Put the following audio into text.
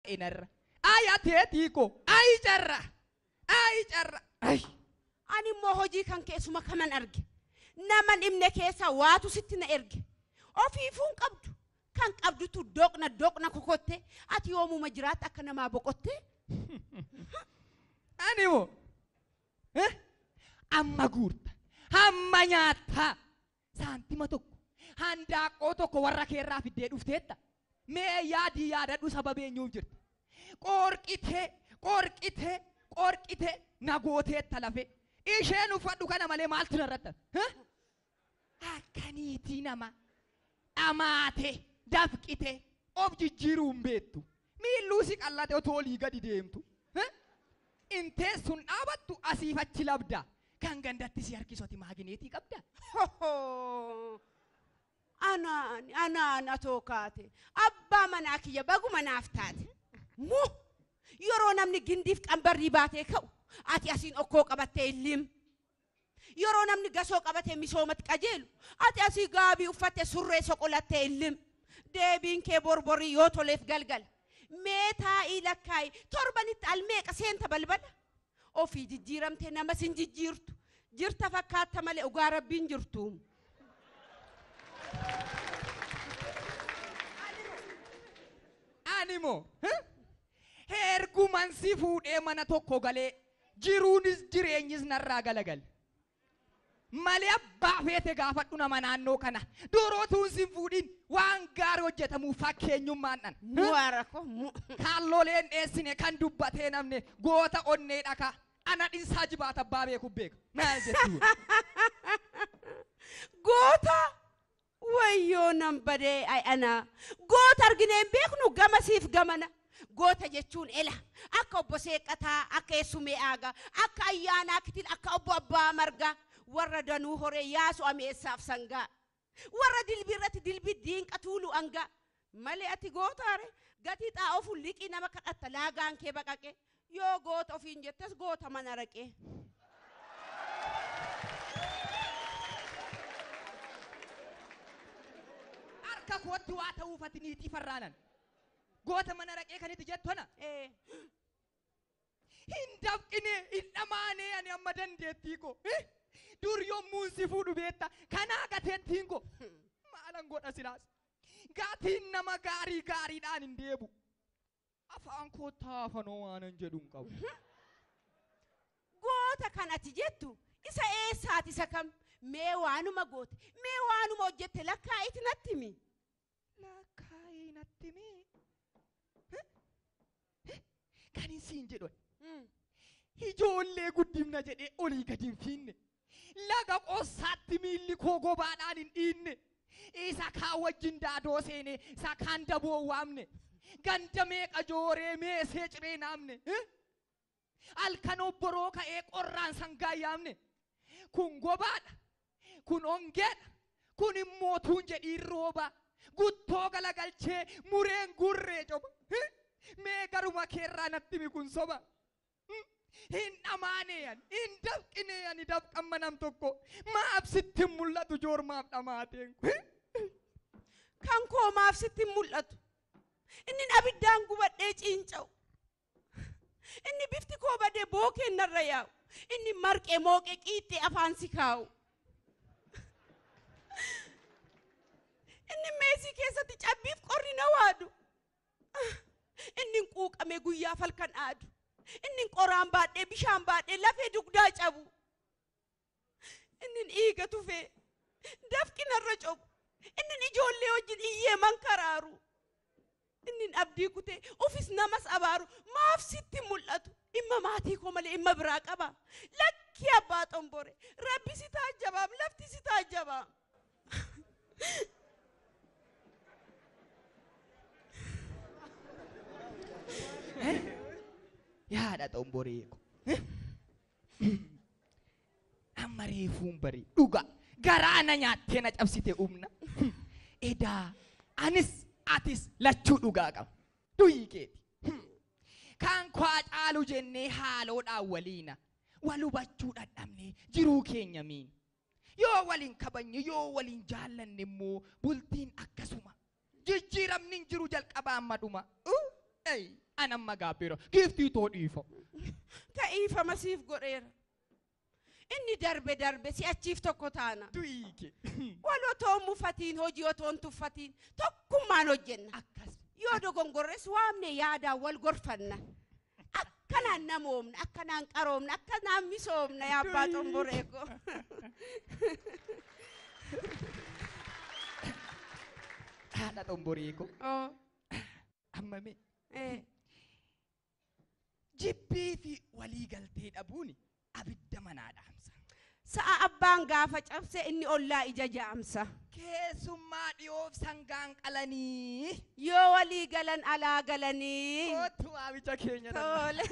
Taa'e narra. Ay ateetii koo, ay carra, ay carra, ay. Ani immoo hojii kan keessuma kaman arge. Nama dhimne keessa waatu sitti na erge. Ofiifuu hin qabdu. Kan qabdutu doqna doqna kokotte. Ati yoomuma jiraatta akka namaa boqotte. Ani moo amma guurta, hamma nyaattaa, saantima tokko, handaaqqoo tokko warra keerraa fiddee dhufteetta. Mee yaadii yaadadhu sababa eenyuuf jirta. Qorqitee, qorqitee, qorqitee na gooteetta lafee. Isheen uffadhu kana malee maaltu narratti hafe? Akka niitii nama dhamaatee, dafqitee, of jijjiiruu hin beektu. Miilluu si qallate otoo olii gadi deemtu. Inteessuun dhaabattu asiif achi labda. Kan gandatti si harkisu ati maagineetii qabda. Anaan anaan atoo kaate abbaa manaa kiyya baguma naaf taate. Mu yeroo namni gindiif qambarrii baatee ka'u ati asiin okkoo qabattee illiim. Yeroo namni gasoo qabatee misoomatti qajeelu ati asii gaabii uffattee surree soqolattee illiim. Deebiin kee borborii yoo toleef galgala. Mee taa'ii lakkaa'i torbanitti almeeqa seenta balbala. Ofii jijjiiramtee nama sin jijjiirtu. Jirta fakkaatta malee dhugaa rabbiin jirtu. Ani moo erguman si fuudhee mana tokko galee jiruunis jireenyis narraa galagale. Malee abbaa feete gaafadhu nama naannoo kana durootuun sin fuudhin waan gaarii hojjetamuu fakkeenyummaan dhan. Mubaarako. Kaalloleen dheessine kan dubbatee namne goota onnee dhaka ana dhinsaa jibaata abbaa beeku beeka. Maal jettu? Goota wayyoo nan badee ay ana goota arginee hin beeknu gamasiif gamana. Goota jechuun ela akka obbo Seeqqataa akka Eessumee Aagaa akka Ayyaanaa Kitil akka obbo Abbaa Margaa warra danuu horee yaasu ameessaaf sangaa warra dilbii irratti dilbii diinqa tuulu angaa malee ati gootaare gatii xaa'oo liqii nama kadhatta laagaan kee baqaqe yoo goota ofiin jettes goota mana raqee. Harka kootti waa ta'uuf ati niitii farraanan. Goota mana raqee kan itti jettu ana. Hin dafqine, hin dhamaane ani amma dandeettii koo. Dur yommuun si fuudhu beekta kanaa gateettiin koo. Maalan godha silaas. Gatiin nama gaarii gaariidhaan hin deebu. Afaan koo taafanoo waanan jedhu hin qabu. Goota kan ati jettu isa eessaati isa kam? Mee waanuma goote, mee waanuma hojjette lakkaa'iti natti himi. Lakkaa'ii natti himi. Kan hin siin jedhu ijoollee guddifna jedhee olii gadi hin fiinne. Laga qossaatti miilli koo gobaadhaan hin dhiinne. Isa kaan wajjin daadoo seene, isa kaan daboo waamne. Ganda meeqa jooree meesee ciree naamne. Halkan obboroo ka'ee qorraan sangaa yaamne. Kun gobaadha. Kun ongeedha. Kun immoo tuun jedhiin rooba. Guttoo galagalchee mureen gurree coba. Mee garuma keerraa natti himi kun soba. Hin dhamaane ani, hin dafqine ani dafqamma nam tokko. Maaf sitti hin mul'atu joormaaf dhamaateen kun? Kan koo maaf sitti hin mul'atu? Inni abiddaan gubadhee ciinca'u. Inni bifti koo badee bookeen narra yaa'u. Inni marqee mooqee qiixxee afaan si kaa'u. Inni meesii keessatti cabbiif qorri na waadu. Inni quuqamee guyyaa falkan aadu. Inni qoraan baadhee bishaan baadhee lafee dugdaa cabu. Inni dhiiga tufee dafqi narra cobu. Inni ijoollee wajjin iyyee mankaraaru. Inni abdii kutee ofis namas abaaru maaf sitti mul'atu. Dhimma maatii koo malee dhimma biraa qaba. Lakkii abbaa xombore rabbi si taajjabaam lafti si taajjabaam. Yaada xomboree ko. Amma reefuun barii dhuga garaa na nyaattee na cabsite humna. Edaa anis atis lachuu dhugaa qaba. Du'ii keeti. Kan kwaa caalu jennee haaloodhaan waliina. Wal hubachuu dadhabnee jiruu keenya miin. Yoo waliin kabajne yoo waliin jaallanne immoo bultiin akkasuma. Jijjiiramni hin jiru jalqabaa amma dhuma. Anamma gaabbeera. Giiftii too dhiifa. Ta'iifama siif godheera. Inni darbe darbe si'achiif tokko taana. Du'iike. Wal otoo mufatiin hojii otoo hin tuffatiin tokkummaan hojjenna. Akkas. Yoo dogongorres waamne yaadaan wal gorfanna. Akkanaan namoomna, akkanaan qaroomna, akkanaan misoomna yaa abbaa xomboree koo. Haadha xomboree koo. Oo, Amma mee eh, jibbii fi walii galtee dhabuun abidda manaa dhaamsa. Sa'a abbaan gaafa cabse inni ollaa ija jaamsa. Keessummaa dhiyoof sangaan qalanii. Yoo walii galan alaa galanii. Kootu waamicha keenya dhanna. Tole.